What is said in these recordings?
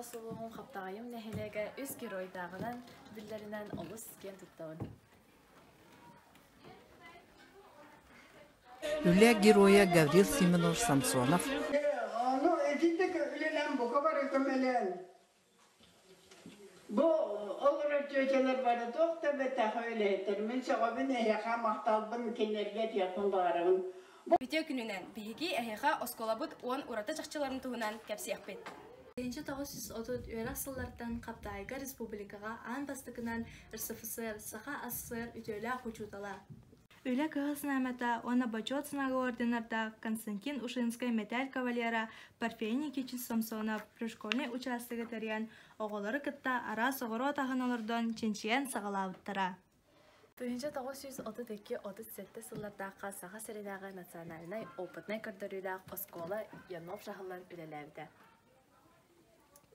Хаҥалас улууһун Хаптаҕайым нэһилиэгэ үс геройдааҕынан биллэринэн олус киэн туттабын. Үлэ геройа Гаврил Семенов Самсонов. Ону итинник үлэлээн бука бары көмөлөөн. Бу олорор тетялар бары туох да бэтэх үлэһиттэр. Мин сөҕөбүн эһиэхэ махталбын кинилэргэ этиэхпин баҕарабын. Үтүө күнүнэн биһиги эһиэхэ оскуолабыт уон ураты чахчыларын туһунан кэпсиэхпит. 1930 үөрэх сыллартан Хаптаайга республикаҕа аан бастакынан РСФСР Саха АССР үтүөлээх учуутала, Үлэ кыһыл знамята уонна Бочуот знага орденнардаах Константин Ушинскай мэтээл кавалера Парфений Никитич Самсонов пришкольнай учаастагы тэрийэн, оҕолору кытта араас оҕуруот аһын олордон чинчийэн саҕалаабыттара. 1932-37 сыллардаахха Саха сиринээҕи национальнай опытнай көрдөрүүлээх оскуола Янов дьаһаллан үлэлээбитэ.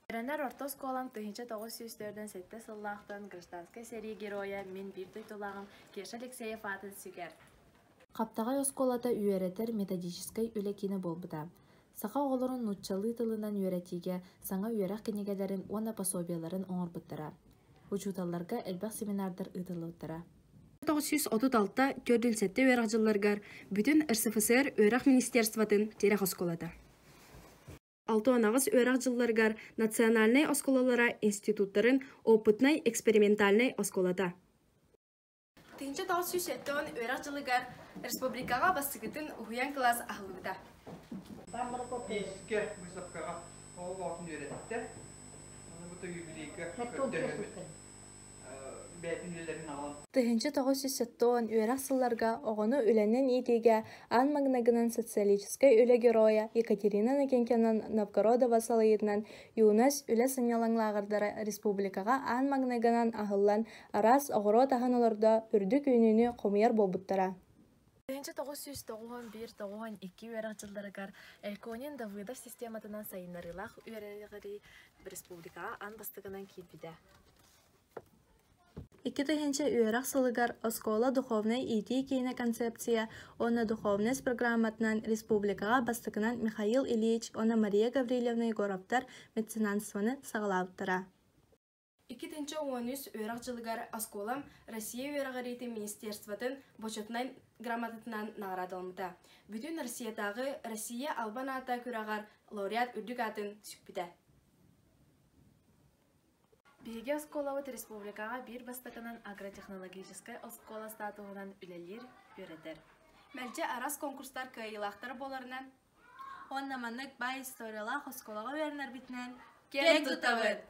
Үөрэнэр орто оскуолам 1947 сыллаахтан гражданскай сэрии геройа мин биир дойдулааҕым Кеша Алексеев аатын сүгэр. Хаптаҕай оскуолата үөрэтэр методическай үлэ киинэ буолбута. Саха оҕолорун нууччалыы тылынан үөрэтиигэ саҥа үөрэх кинигэлэрин уонна пособиеларын оҥорбуттара. Учууталларга элбэх семинардар ыытыллыбыттара. 936 407 үөрэх дьылларыгар бүтүн РСФСР үөрэх министерствотын тирэх оскуолата. 68 үөрэх дьылларыгар национальнай оскуолалара институттарын опытнай экспериментальнай оскуолата. 1970 үөрэх дьылыгар республикаҕа бастакытын уһуйаан кылаас аһыллыбыта. Иискэ выставкаҕа оҕо-оҕотун үөрэттэ. Аны бу юбилейга көрдөһөбүт. Бэйэтин үлэлэрин аҕалан. 1970 үөрэх сылларга оҕону үлэнэн иитиигэ аан маҥнайгынан Социалистическай үлэ геройа Екатерина Накенкина Новгородова салайыытынан Юность үлэ сынньалаҥ лааҕырдара республикаҕа аан маҥнайгынан аһыллан араас оҕуруот аһын олордо үрдүк үүнүүнү хомуйар буолбуттара. 1991-92 үөрэх дьылларыгар Эльконин Давыдов систематынан сайыннарыылаах үөрэҕирии республикаҕа аан бастакынан киирбитэ. 2000 үөрэх сылыгар оскуола духовнай иитии киинэ концепция уонна духовность программатынан республикаҕа бастакынан Михаил Ильич уонна Мария Гаврильевна Егоровтар меценатствоны саҕалаабыттара. 2013 үөрэх дьылыгар оскуолам Россия үөрэҕириитин министерствотын Бочуотунай грамотатынан наҕараадаламмыта. Бүтүн Россиятааҕы Россия албан аата күрэҕэр лауреат үрдүк аатын сүкпүтэ. Биһиги оскуолабыт республикаҕа биир бастакынан агротехнологическай оскуола статуһунан үлэлиир, үөрэтэр. Мэлдьи араас конкурстар кыайыылаахтара буоларынан Уонна маннык баай историялаах оскуолаҕа үөрэнэрбитинэн киэн туттабыт!